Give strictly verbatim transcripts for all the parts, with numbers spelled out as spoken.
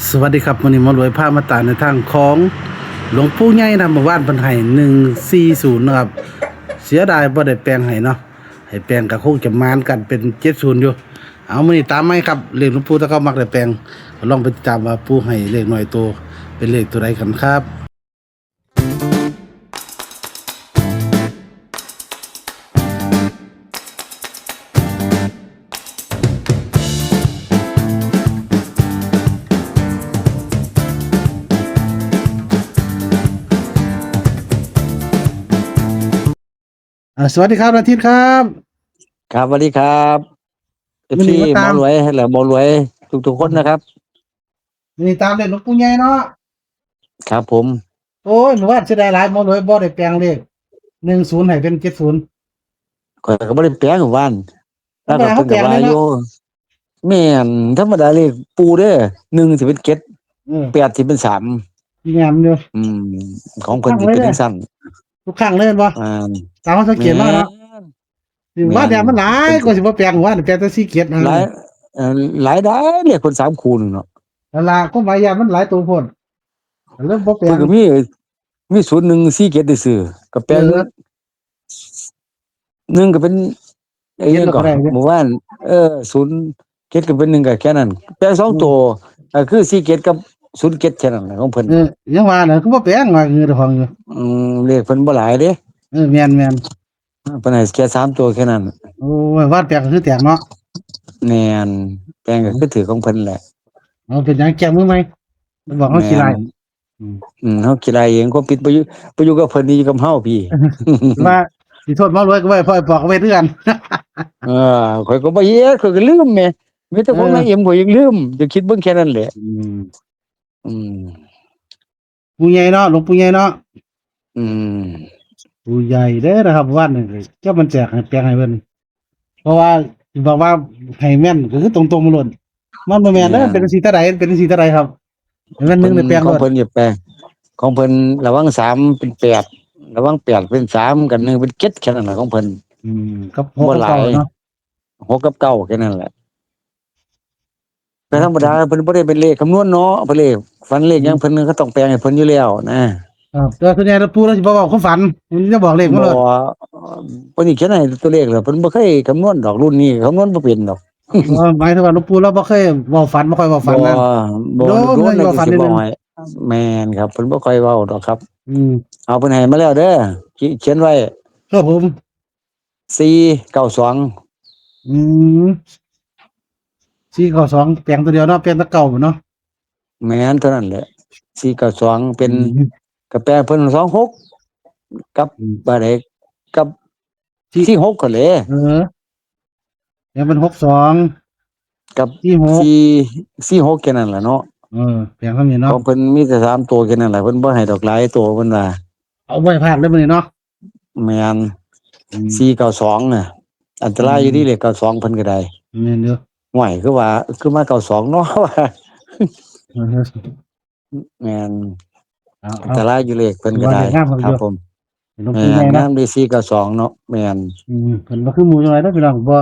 สวัสดีครับ มื้อนี้หมอรวยพามาตามแนวทางของหลวงปู่ใหญ่นะ เมื่อวานเพิ่นให้หนึ่งสี่ศูนย์นะครับ เสียดายบ่ได้แปลงให้เนาะ ให้แปลงก็คงจะหมานกันเป็นเจ็ดศูนย์อยู่ เอา มื้อนี้ตามใหม่ครับ เลขหลวงปู่ถ้าเขามักได้แปลง ก็ลองไปติดตามว่าปู่ให้เลขน้อยโต เป็นเลขตัวใดกันครับ อ่า สวัสดีครับ อาทิตย์ครับ ครับ สวัสดีครับ เอฟซี มื้อนี้มาตาม หมอรวยและหมอรวยทุกๆคนนะครับ นี่ตามเลขหลวงปู่ใหญ่เนาะ ครับผม โอ้ย เมื่อวานเสียดายหลาย หมอรวยบ่ได้แปลงเลข หนึ่งศูนย์ให้เป็นเจ็ดศูนย์ ข่อยก็บ่ได้แปลงหมู่บ้าน ธรรมดาเขาแปลงเลยเนาะ แล้วก็เพิ่นก็ว่าอยู่ แม่น ธรรมดาเลขปู่เด้อ หนึ่งสิเป็นเจ็ด เออ แปดสิเป็นสาม แม่นอยู่ อืม ของเพิ่นสิเป็นจังซั่น ทุกครั้งเลยเห็นบ่ อ่า ตามเขาสังเกตมาเนาะ แม่น สิว่าแต่มันหลาย ก็สิบ่แปลงว่าแปลงแต่สี่เจ็ดนะ หลาย เอ่อ หลายได้เลขเพิ่นสามคู่นึงเนาะ นั่นล่ะ ความหมายยามันหลายตัวโพด เริ่มบ่แปลง เพิ่นก็มี มีศูนย์หนึ่งสี่เจ็ดซื่อๆ ก็แปลง เออ หนึ่งก็เป็น ไอ้ เจ็ด ยังก็ ก็ได้เนี่ย หมู่บ้าน เออ ศูนย์เจ็ดก็เป็นหนึ่งก็แค่นั้น แปลงสองตัว ก็คือสี่เจ็ดกับศูนย์เจ็ดแค่นั้นแหละของเพิ่น เออ ยังว่าน่ะ คือบ่แปลงว่าเงินของอยู่ อืม เลขเพิ่นบ่หลายเด้ เออ แม่นแม่น เพิ่นให้แค่สามตัวแค่นั้น โอ้ย ว่าแปลงก็คือแตกเนาะ แม่น แปลงก็คือถือของเพิ่นแหละ เอาเป็นหยังแก้มือใหม่ บอกเขาขี้ไล่ แม่น อืม เฮาขี้ไล่เอง ความผิดบ่อยู่ บ่อยู่กับเพิ่น นี่อยู่กับเฮาพี่ ว่าสิโทษหมอรวยก็ไว้ พ่อบอกเอาไว้เทื่อน เออ ข่อยก็บ่เฮ็ด ข่อยก็ลืมแหม มีแต่ของ เออ นายเอ็มข่อยยังลืม จะคิดเบิ่งแค่นั้นแหละ อืม อืม ปู่ใหญ่เนาะ หลวงปู่ใหญ่เนาะ อืม ปู่ใหญ่เด้อนะครับ วันหนึ่งเจ้ามันแจกให้แปลงให้เพิ่น เพราะว่าบอกว่าให้แม่นก็คือตรงๆมาโลด มันบ่แม่นเด้อ แม่น เป็นสีเท่าใด เป็นสีเท่าใดครับ ให้แม่นหนึ่งในแปลง ข โล อง ด เพิ่นอย่าแปลง ของเพิ่นระวังสามเป็นแปด ระวังแปดเป็นสาม กับหนึ่งเป็นเจ็ด แค่นั้นแหละของเพิ่น อืม กับหก บ่ กับ หลาย เก้าเนาะ หกกับเก้าแค่นั้นแหละ แต่ธรรมดาเพิ่นบ่ได้เป็นเลขคำนวณเนาะ เพิ่นเลขฝันเลขหยัง อืม เพิ่นก็ต้องแปลงให้เพิ่นอยู่แล้วนะ ครับ แต่ส่วนใหญ่ปู่เราสิบ่บอกความฝัน มันจะบอกเลขมาโลด บ่ เพิ่นสิเขียนให้ตัวเลขเลย เพิ่นบ่เคยคำนวณดอก รุ่นนี้คำนวณบ่เป็นดอก เออ หมายถึงว่าหลวงปู่เราบ่เคยเว้าฝัน บ่ค่อยเว้าฝันนะ บ่ บ่ โดน โดน เว้าฝัน สิ นิดนึง บ่ให้ แม่นครับ เพิ่นบ่ค่อยเว้าดอกครับ อืม เอา เพิ่นให้มาแล้วเด้อ ขี- เขียนไว้ ครับผม สี่เก้าสอง อืม สี่เก้าสอง แปลงตัวเดียวเนาะ แปลงแตะเก้าเนาะ แม่นเท่านั้นแหละ สี่เก้าสอง เป็น อืม กะแปลเพิ่น สองหก กับ อืม บ่าใดกับ สี่ สี่หก ก็เลย เออ แล้วเป็น หกสอง กับ สี่หก สี่- สี่หก แค่นั้นแหละเนาะ เออ แปลงเท่านี้เนาะ ของเพิ่นมีแต่สามตัวแค่นั้นแหละ เพิ่นบ่ให้ดอกหลายตัวเพิ่นว่า เอาไว้พลาดเลยมื้อนี้เนาะ แม่น อืม สี่เก้าสอง น่ะ อันตรายอยู่ อืม ที่เลขเก้าสอง เพิ่นก็ได้ แม่นอยู่ ห่วย คือว่า คือมาเก้าสอง เนาะ ว่า เออ แม่น เอา อันตรายอยู่เลขเพิ่นก็ ว่า ได้ เลขงามครับ ครับผม เป็นหลวง แม่ ปู่ใหญ่ น เนาะ งามดี สี่เก้าสอง เนาะ แม่น อืม เพิ่นบ่คือหมู่จังได๋เด้อพี่น้อง บ่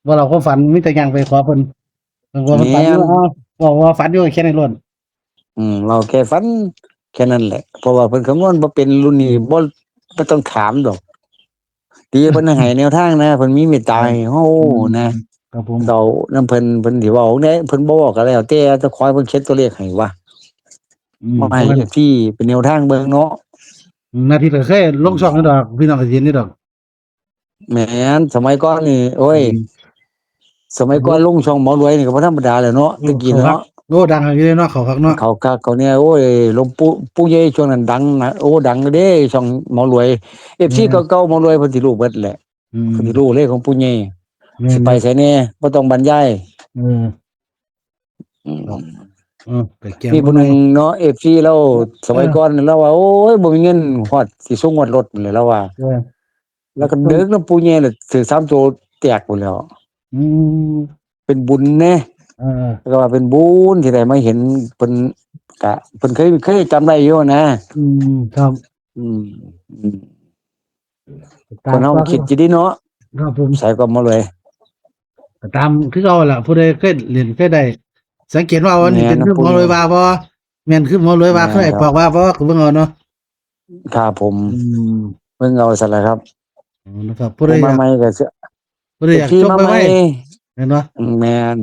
บ่เล่าความฝัน มีแต่ย่างไปขอเพิ่น เพิ่นว่าเพิ่นฝันอยู่ แม่น เอ้า บอกว่าฝันอยู่ แค่นั้นโลด อืม เราแค่ฝันแค่นั้นแหละ เพราะว่าเพิ่นคำนวณบ่เป็น รุ่นนี้ อืม บ่ บ่ต้องถามดอก ที่เพิ่นให้แนวทางนะ เพิ่นมีเมตตาให้เฮา อืม นะ ครับผม เรานำเพิ่น เพิ่นสิเว้าแนว เพิ่นบ่เว้าก็แล้วแต่ แต่ขอให้เพิ่นเขียนตัวเลขให้วะ อืม มาให้ เพิ่น เอฟซี เป็นแนวทางเบิ่งเนาะ อืม นาทีก็เคยลงช่องนี่ดอก พี่น้องก็สิเห็นนี่ดอก แม่น สมัยก่อนนี่ โอ้ย อืม สมัยก่อน โอ้ ลงช่องหมอรวยนี่ก็บ่ธรรมดาแหละเนาะ โอ้ ตะกี้ เขาคัก เนาะ โอ้ ดังอยู่เด้เนาะ เขาคักเนาะ เขาคักเขาเนี่ย โอ้ย หลวงปู่ ปู่ใหญ่ช่วงนั้นดังนะ โอ้ ดังเด้ ช่องหมอรวย เอฟซี แม่น เก่าๆ หมอรวยเพิ่นสิรู้เบิดแหละ อืม เพิ่นสิรู้เลขของปู่ใหญ่ แม่น สิไปไสแน่ บ่ต้องบรรยาย เออ อืม เออ ไปแกล้ง มีผู้หนึ่งเนาะ เอฟซี ลาว เออ สมัยก่อนลาวว่า โอ้ย บ่มีเงินฮอดสิส่งงวดรถนั่นแหละ ลาวว่า เออ แล้วก็เดินนำปู่ใหญ่น่ะ ถืกสามตัวแตกพู้นแหล้ว อืม เป็นบุญแหน่ เออ แล้วก็ว่าเป็นบุญที่ได้มาเห็นเพิ่น กะ เพิ่นเคย เคยจำได้อยู่นะ อืม ครับ อืม อืม ตาม คนเฮา ก็ คิดอยู่เด้เนาะ ครับผม ใส่ก็มาเลย ก็ตามคือเก่าล่ะ ผู้ใดเคยเล่นเคยได้ สังเกตว่าวันนี้เป็นคือหมอรวยว่าบ่แม่นคือหมอรวยว่าคือไอ้ปอกว่าบ่ก็เบิ่งเอาเนาะ ครับผม อืม เบิ่งเอาซั่นล่ะครับ อ๋อ นะครับ ผู้ใด ผู้มา อยาก ใหม่ก็สิ ผู้ใดอยาก เอฟซี ชม มาใหม่ ไวๆ เห็นบ่ แม่น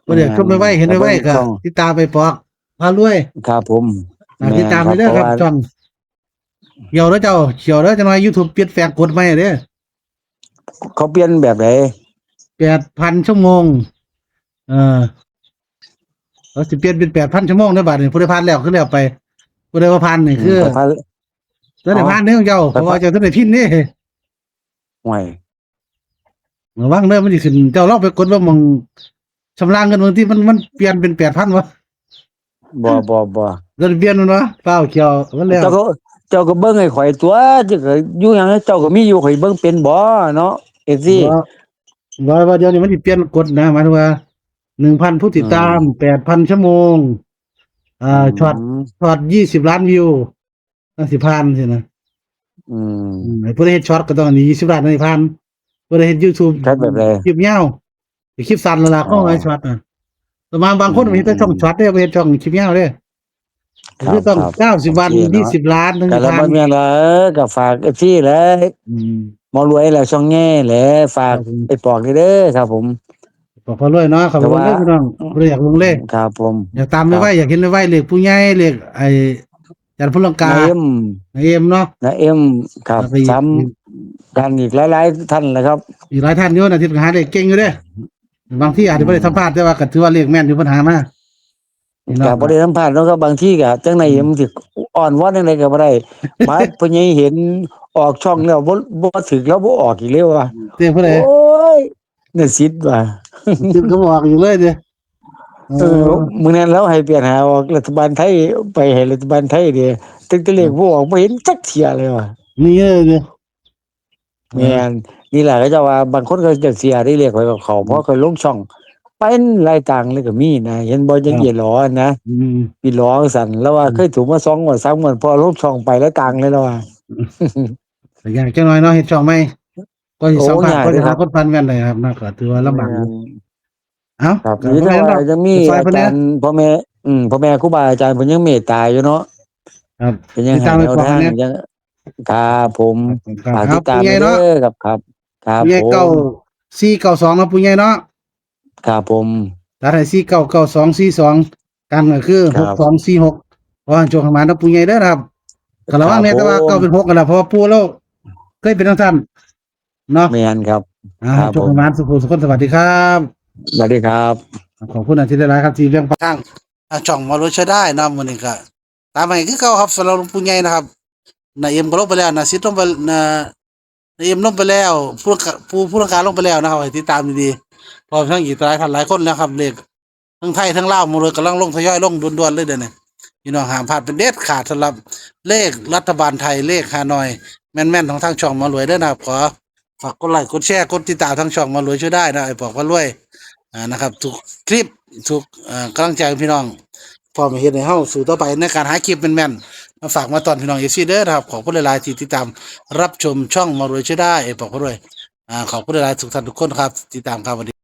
ผู้ใดอยากชม แม่น ไวๆ เห็นไวๆ ก็ เบิ่งช่อง ติดตามไปปอกพารวย ครับผม อ่า แม่น ติดตามไปเด้อครับ ครับ เพราะว่า ช่อง เขียวแล้วเจ้า เขียวแล้วจังหน่อย YouTube เปลี่ยนแปลงกฎใหม่เด้อ เขาเปลี่ยนแบบใด แปดพัน ชั่วโมง เออ เขาสิเปลี่ยนเป็น แปดพัน ชั่วโมงเด้อบาดนี้ ผู้ใดผ่านแล้วคือแล้วไป ผู้ใดบ่ผ่านนี่คือ อืม บ่ผ่าน บ่ได้ผ่านเด้อเจ้า บ่ผ่าน เพราะว่าเจ้าต้องได้พินเด้ ห่วย ระวังเด้อ มันสิขึ้น เจ้าลองไปกดเบิ่งหม่องชำระเงินบางทีมัน มันเปลี่ยนเป็น แปดพัน วะ บ่ บ่ บ่ เงินเปลี่ยนมันวะ ฟ้าวเขียว มันแล้ว เจ้าก็ เจ้าก็เบิ่งให้ข่อยตั๊ว เจ้าก็อยู่หยัง เจ้าก็มีอยู่ ข่อยเบิ่งเป็นบ่เนาะ เอฟซี บ่ บ่ ว่าเดี๋ยวนี้มันสิเปลี่ยนกฎนะ หมายถึงว่า หนึ่งพัน ผู้ติดตาม อืม แปดพัน ชั่วโมง อ่า อืม ช็อต ช็อต ยี่สิบล้านวิว จั่งสิผ่านสินะ อืม อืม ไอ้ผู้ใดเฮ็ดช็อตก็ต้องอันนี้ ยี่สิบล้านจั่งสิผ่าน ผู้ใดเฮ็ด YouTube ครับ แบบใด คลิปยาว คลิปสั้นละล่ะ อ๋อ ของไอ้ช็อตน่ะ แต่ว่าบางคน อืม มันเฮ็ดแต่ช่องช็อตเด้ บ่เฮ็ดช่องคลิปยาวเด้ ครับ คือต้อง ครับ เก้าสิบวัน โอเคเนาะ ยี่สิบล้านจั่งสิผ่าน ก็แล้วบ่แม่นล่ะ เออ ก็ฝาก เอฟซี แหละ อืม หมอรวยแหละ ช่องแง่แหละ ฝาก ครับผม ไปปอกเด้อครับผม ปอกพารวยเนาะ ขอบคุณเด้อพี่น้อง แต่ว่า ผู้ใดอยากลงเลข ครับผม อยากตามไวๆ ครับ อยากเห็นไวๆ เลขผู้ใหญ่ เลขไอ้ อาจารย์พลลังกา น้าเอ็ม น้าเอ็มเนาะ น้าเอ็ม ครับ แล้วก็อีก ซ้ำกันอีกหลายๆ ท่านแหละครับ อีกหลายท่านอยู่นะที่หาเลขเก่งอยู่เด้ บางทีอาจจะบ่ได้สัมภาษณ์ แต่ว่าก็ถือว่าเลขแม่นอยู่เพิ่นหามา พี่น้อง ก็บ่ได้สัมภาษณ์เนาะครับ บางทีก็จั่งใด๋ อืม มันสิอ้อนวอนจั่งใด๋ก็บ่ได้ มาพ่อใหญ่เห็นออกช่องแล้วบ่ บ่ถืกแล้วบ่ออกอีกเลยว่ะ เจ้าผู้ใด โอ้ย น่าสิทธิ์ว่ะ สิทธิ์ก็บ่ออกอีกเลยเด้ เออ เออ มื้อนั้นลาวให้แปดห้าออกรัฐบาลไทย ไปให้รัฐบาลไทยเด้ ตั้งแต่เลขบ่ออกบ่เห็นจักเทื่อเลยว่ะ นี่เลยเด้ แม่น นี่แหละเขาเจ้าว่าบางคนเขาจะเสียได้เลขข่อยก็เข้า อืม เพราะข่อยลงช่องไปหลายต่างเลยก็มีนะ เห็นบ่ จัง ครับ เอียหลอนะ อืม อีหลอจั่งซั่น แล้วว่า อืม เคยถูกมาสองงวด สามงวด พอลงช่องไปหลายต่างเลยแล้วว่า แต่ยากจังหน่อยเนาะ เฮ็ดช่องใหม่ ก็สิ โอ้ สัมภาษณ์ ยาก ก็สิ เด้อครับ หาคนผ่านแม่นได้ครับ นะ ก็ถือว่าลำบากอยู่ แม่น เอ้า ครับ ก็ นี่ บ่เป็นหยังดอก แต่ว่ายังมี ซอยเพิ่น อาจารย์ พ่อแม่ อืม พ่อแม่ครูบาอาจารย์เพิ่นยังเมตตาอยู่เนาะ ครับ เพิ่นยัง ติดตาม ให้แนวทาง ไปก่อนนะ ยัง ครับผม ครับผม ครับ ฝากติดตาม เอา ผู้ใหญ่เนาะ เด้อครับ ครับ ครับ ผู้ใหญ่ ผม เก้าสี่เก้าสอง เนาะ ผู้ใหญ่เนาะ ครับผม ตัดให้ สี่เก้าเก้าสอง สี่สอง กันก็คือ ครับ หกสองสี่หก ขอให้โชคให้หมานเนาะ ผู้ใหญ่เด้อนะครับ ก็ระวังแน่ ครับ แต่ว่า ผม เก้าเป็นหกนั่นล่ะ เพราะว่าปู่ลาวเคยเป็นจั่งซั่น เนาะ แม่นครับ อ่า ครับ โชคดี ผม มานสุขสุขคน สวัสดีครับ สวัสดีครับ ขอบคุณอาทิตย์หลายๆ ครับ ที่เรื่องทาง อ่า ช่องหมอรวยใช้ได้นะ มื้อนี้ก็ตามให้คือเก่าครับ สำหรับหลวงปู่ใหญ่นะครับ น้าเอ็มก็ลงไปแล้ว น้าสิทธิ์ลงไป น้า น้าเอ็มลงไปแล้ว ผู้กะ ผู้ ผู้ลังกาลงไปแล้วนะครับ ให้ติดตามดีๆ พร้อมทั้งอีกหลายท่านหลายคนแล้วครับ เลข ทั้งไทยทั้งลาวหมดเลย กำลังลงทยอยลงด่วนๆเลยเดี๋ยวนี้ พี่น้องห้ามพลาดเป็นเด็ดขาดสำหรับเลขรัฐบาลไทย เลขฮานอย แม่นๆ ของทางช่องหมอรวยเด้อนะครับ ขอฝากกดไลค์กดแชร์กดติดตามทางช่องหมอรวยช่วยได้นะ ไอ้ปอกพารวย อ่า นะครับ ทุกคลิป ทุก เอ่อ กำลังใจของพี่น้อง พร้อมเฮ็ดให้เฮาสู้ต่อไปในการหาคลิปแม่นๆ มาฝากมาตอนพี่น้อง เอฟซี เด้อนะครับ ขอบคุณหลายๆ ที่ติดตามรับชมช่องหมอรวยช่วยได้ ไอ้ปอกพารวย อ่า ขอบคุณหลายๆ ทุกท่านทุกคนครับ ติดตามครับ สวัสดี